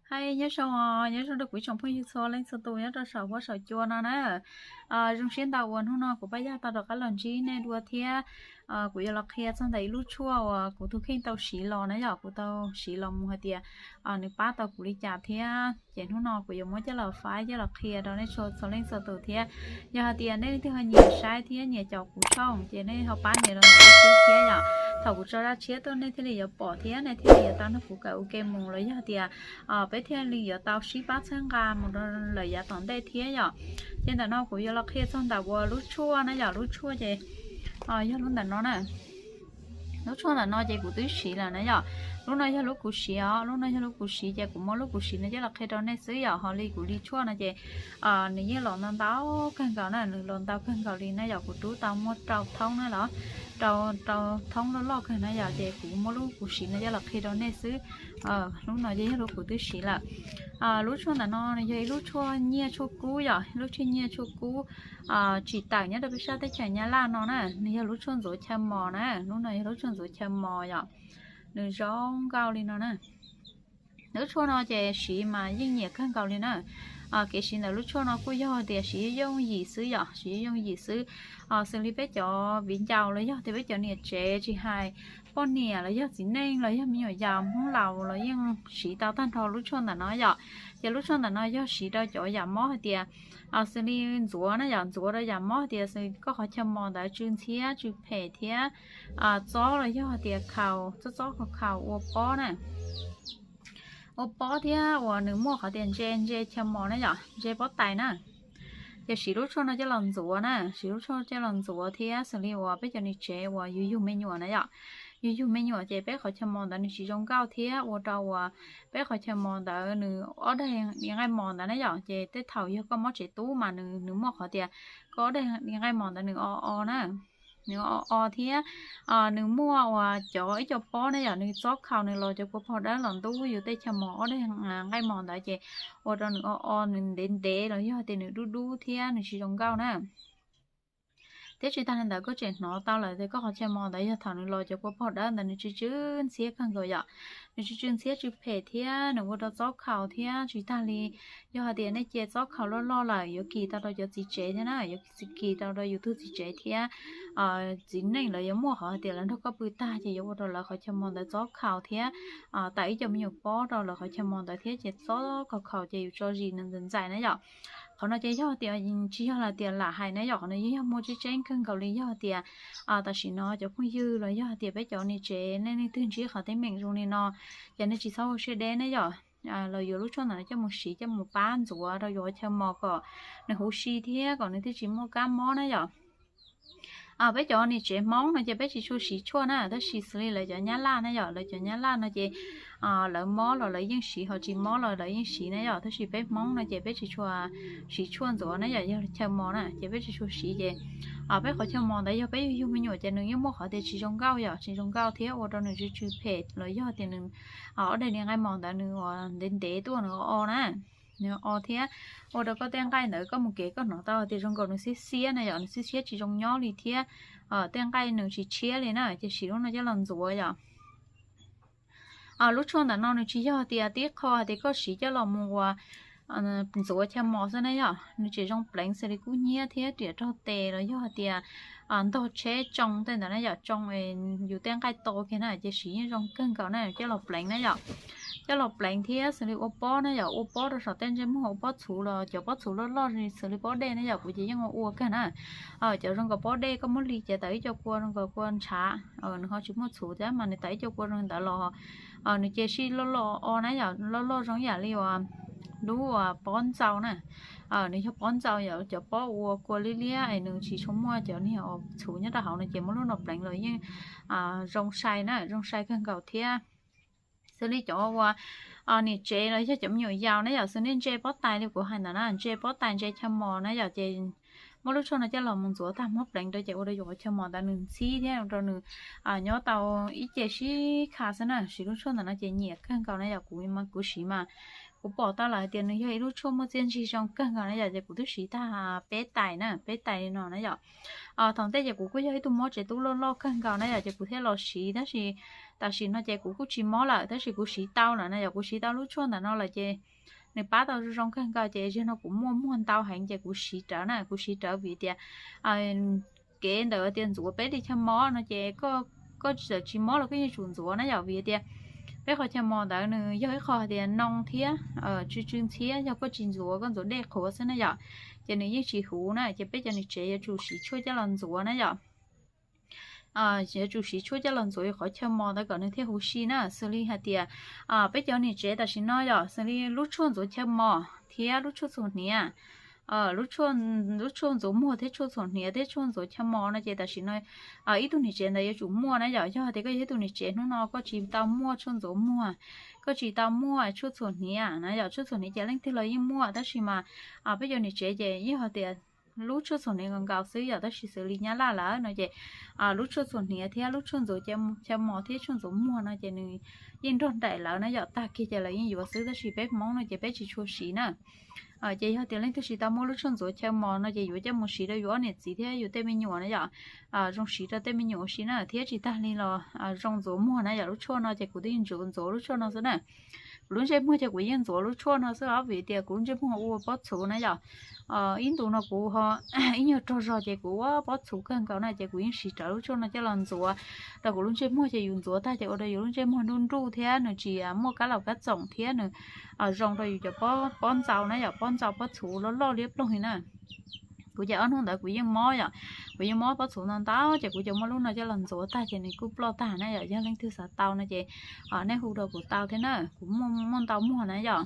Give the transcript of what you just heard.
Hais nyob zoo, nyob zoo rau kuv ib tsoom phooj ywg txhua leej txhua tus nyob rau saum huab saum cua no na. Zoo siab ntau uas hnub no kuv Paj Yaj tau rov qab los ntsib nej dua thiab. Kuv yuav los qhia txog ntawm ib lub tshuaj uas kuv tus kheej tau siv los na yom, kuv tau siv los mus hais tias nws pab tau kuv li cas thiab ces hnub no kuv yuav muab coj los faib coj los qhia rau nej txhua leej txhua tus thiab. Yog hais tias nej leej twg ho nyiam saib thiab nyiam caum kuv tshooj ces nej ho pab nias rau ntawm lub tshiab thiab yom. Thaum kuv tso zaj tshiab tuaj nej thiaj li yuav pom thiab nej thiaj li yuav tau nrog kuv kawm ua ke mus los yog tias peb thiaj li yuav tau sib pab txhawb nqa mus rau lawm yav tom ntej thiab yom. Ces ntawm no kuv yuav los qhia txog ntawm uas lub tshuaj na yom, lub tshuaj ces yog lub ntawm no na. Lub tshuaj ntawm no ces kuv twb siv lawm na yom. Lub no yog lub kuv siv os, lub no yog lub kuv siv ces kuv muab lub kuv siv no coj los qhia rau nej xwb yom. Ho li kuv li tshuaj no ces nws yeej los ntau ntau kawg nkaus na, nws los ntau kawg nkaus li na yom. Kuv rub tau muaj rau thoob na los, rau, rau thoob loj loj kawg na yom, ces kuv muab lub kuv siv no coj los qhia rau nej xwb. Lub no ces yog lub kuv twb siv lawm. Lub tshuaj ntawm no nws yog ib lub tshuaj nyiaj tshuaj kub yom, lub tshuaj nyiaj tshuaj kub tsis tawm nyob rau peb sab teb chaws Nyab Laj no na. Nws yog lub tshuaj ntxuav chaw mos na, lub no yog lub tshuaj ntxuav chaw mos yom. Nws zoo nkauj li no na. Lub tshuaj no ces siv mas yeej nyiam kawg nkaus li na. Kev siv ntawm lub tshuaj no kuj yog tias siv yooj yim xwb yom, siv yooj yim xwb. Xws li peb cov viv ncaus los yog tias peb cov niam tsev tsis hais poj niam los yog txiv neej los yog me nyuam yaus Hmoob laus los yeej siv tau tag nrho lub tshuaj ntawm no yom. Ces lub tshuaj ntawm no yog siv rau cov yam mob hais tias xws li ntxuav na yom, ntxuav rau yam mob hais tias xws li koj qhov chaw mos ntawd tsw ntxhiab tsw phem thiab txob los yog hais tias khaus, txob txob khaus khaus ua pob na, ua pob thiab uas nws muaj qhov tias ntse ntse chaw mos na yom, ntse pob tais na. Ces siv lub tshuaj no coj los ntxuav na, siv lub tshuaj coj los ntxuav thiab xws li uas peb cov niam tsev uas yug yug me nyuam na yom, yug yug me nyuam ces peb qhov chaw mos ntawd nws tsis zoo nkauj thiab ua rau uas peb qhov chaw mos ntawd nws ob daim di nqaij mos ntawd na yom. Ces tej thaum yog koj mob tsev tub mas nws, nws muaj qhov tias koj ob daim di nqaij mos ntawd nws o o na, nws o o thiab nws muaj uas cov ib co pob na yom, nws txob khaus nws los cov kua pog dawb los ntub yus tej chaw mos ob daim nqaij mos ntawd ces ua rau nws o o, nws ntev ntev los yog tias nws dub dub thiab nws tsis zoo nkauj na. Thiab tsis tag li ntawd koj tseem hnov tau lawm tias koj qhov chaw mos ntawd yog thaum nws los cov kua pog dawb ntawd nws tsw tsw ntxhiab kawg nkaus yom, nws tsw tsw ntxhiab tsw phem thiab nws ua rau txob khaus thiab tsis tag li. Yog hais tias nej cia txob khaus loj loj lawm yuav kis tau rau cov txiv tsev thiab na, yuav kis tau rau yus tug txiv tsev thiab txiv neej lawv yuav muaj qhov hais tias lawv nrog koj pw tag ces yuav ua rau lawv qhov chaw mos ntawd txob khaus thiab tawm ib co me nyuam pob rau lawv qhov chaw mos ntawd thiab ces txob khaus khaus ces yus tso zis ntxais ntxais na yom. Qhov no ces yog tias tsis yog tias lam hais na yom, qhov no yeej yog muaj tseeb tseeb kawg nkaus li. Yog tias tam sim no cov phooj ywg los yog tias peb cov niam tsev nej leej twg ntsib qhov teeb meem zoo li no ces nej tsis txhob ua siab deb ne yom. Los yuav lub tshuaj ntawm no coj mus siv coj mus pab ntxuav rau yus qhov chaw mos kom nws huv si thiab kom nws thiaj tsis muaj kab mob na yom. Peb cov niam tsev Hmoob no ces peb tsis tshua siv tshuaj na, tab sis xws li lawv cov Nyab Laj na yom, lawv cov Nyab Laj no ces lawv mob los lawv yeej siv, ho tsis mob los lawv yeej siv na yom. Tab sis peb Hmoob no ces peb tsis tshua siv tshuaj ntxuav na yom, yog chaw mos na ces peb tsis tshua siv ces peb qhov chaw mos ntawd yog peb yug yug me nyuam ces nws yeej muaj qhov tias tsis zoo nkauj yom, tsis zoo nkauj thiab ua rau nws tsw tsw phem los yog tias nws ob daim di nqaij mos ntawd nws uas ntev ntev tuaj nws o o na, nws o thiab ua rau koj tej nqaij ntawd koj mus kev koj hnov tau tias zoo nkaus nws xiab xiab na yom, nws xiab xiab tsis zoo nyob li thiab tej nqaij nws tsis tshiab li na, ces siv lub no coj los ntxuav yom. Lub tshuaj ntawm no nws tsis yog tias tib qho hais tias koj siv coj los mus uas ntxuav chaw mos xwb na yom, nws tseem zoo pleev xws li kub hnyiab thiab riam raug tes los yog hais tias ntog tsheb tsoo tej ntawd na yom, tsoo yus tej nqaij to kiag na ces siv yeej zoo kawg nkaus na, coj los pleev na yom. Coj los pleev thiab xws li ua pob na yom, ua pob rau saum tej ntsej muag, ua pob txhuv los cov pob txhuv loj loj xws li pob dej na yom, kuv ces yeej ua ua kawg na. Cov zoo nkaus pob dej koj muab li ces tawm ib co kua zoo nkaus kua ntshav, nws ho tsis muaj txhuv thiab mas nws tawm ib co kua zoo li ntawd los nws ces sij loj loj o na yom, loj loj zoo ib yam li uas lub uas pob ntxau na. Nws yog pob ntxau yom, cov pob ua kua liab liab es nws tsis tshua muaj cov niag txhuv nyob rau hauv no ces muab lub no pleev los yeej zoo sai na, zoo sai kawg nkaus thiab. Xws li cov uas niam tsev los yog cov me nyuam yaus na yom, xws li ntse pob tais li kuv hais ntawd na, ntse pob tais ntse chaw mos na yom, ces muab lub tshuaj no coj los mus ntxuav tag muab pleev rau ces ua rau yus qhov chaw mos ntawd nws ntxhib thiab ua rau nws nyob tau ib ce sib kha xwb na. Siv lub tshuaj ntawm no ces nyiam kawg nkaus na yom, kuv, kuv siv mas kuv pom tau lawm hais tias nws yog ib lub tshuaj muaj txiaj ntsig zoo kawg nkaus na yom, ces kuv twb siv tag peb tais na, peb tais li no na yom. Thaum ntej ces kuv kuj yog ib tug mob tsev tub loj loj kawg nkaus na yom, ces kuv thiaj los siv, tab sis tam sim no ces kuv kuj tsis mob lawm, tab sis kuv siv tau lawm na yom, kuv siv tau lub tshuaj ntawm no lawm ces nws pab tau zoo zoo kawg nkaus, ces zaum no kuv muaj muag ntau heev ces kuv siv rawv na, kuv siv rawv vim tias kev ntawm tias ntxuav peb li chaw mos no ces koj txawm tsis mob los koj yeej tsum ntxuav na yom, vim tias peb qhov chaw mos ntawd nws yog ib qho hais tias noo thiab tsw tsw ntxhiab, yog koj tsis ntxuav, koj ntxuav dej qhuav xwb na yom, ces nws yeej tsis huv na, ces peb cov niam tsev yuav tsum siv tshuaj coj los ntxuav na yom. Yuav tsum siv tshuaj coj los ntxuav qhov chaw mos ntawd kom nws thiaj huv si na, xws li hais tias peb cov niam tsev tam sim no yom, xws li lub tshuaj ntxuav chaw mos thiab lub tshuaj txhuam hniav, lub tshuaj ntxuav muag thiab tshuaj txhuam hniav thiab tshuaj ntxuav chaw mos no ces tam sim no ib tug niam tsev ntawd yuav tsum muaj na yom. Yog tias koj yog ib tug niam tsev hnub no koj tsis tau muaj tshuaj ntxuav muag, koj tsis tau muaj tshuaj txhuam hniav na yom, tshuaj txhuam hniav ces leej twg los yeej muaj, tab sis mas peb cov niam tsev ces yeej hais tias lub tshuaj txhuam hniav nkaus nkaus xwb yom, tab sis xws li Nyab Laj lawm no ces lub tshuaj txhuam hniav thiab lub tshuaj ntxuav chaw mos thiab tshuaj ntxuav muag no ces nws yeej nrog nraim lawv na yom, tag kiag ces lawv yeej yuav xwb, tab sis peb Hmoob no ces peb tsis tshua siv na. Ces yog tias leej twg tsis tau muaj lub tshuaj ntxuav chaw mos no ces yuav coj mus siv rau yus ob niam txiv thiab yus tej me nyuam na yom. Zoo siv rau tej me nyuam ua si na, thiab tsis tag li los zoo ntxuav muag na yom. Lub tshuaj no ces kuv twb yeej ntxuav, ntxuav lub tshuaj no xwb na. Kuv lub ntsej muag ces kuv yeej ntxuav lub tshuaj no xwb os, vim tias kuv lub ntsej muag ua pob txhuv na yom. Ib ntus no kuv ib nyuag rog zog ces kuv ua pob txhuv kawg nkaus na, ces kuv yeej siv rawv lub tshuaj no coj los ntxuav rau kuv lub ntsej muag, ces yus ntxuav tag ces ua rau yus lub ntsej muag nruj nruj thiab nws tsis muaj kab laus kab txoom thiab nws zoo rau yus cov pob ntxaus na yom, pob ntxaus pob txhuv loj loj liab ploog li na. Kuv ces ob hnub ntawd kuv yeej mob yom, kuv yeej mob pob txhuv ntau ntau ces kuv cov muaj lub no coj los ntxuav tag ces nws kuj ploj tag na yom. Yog leej twg xav tau no ces nej hu rau kuv tau thiab na, kuv muaj muaj ntau muag na yom.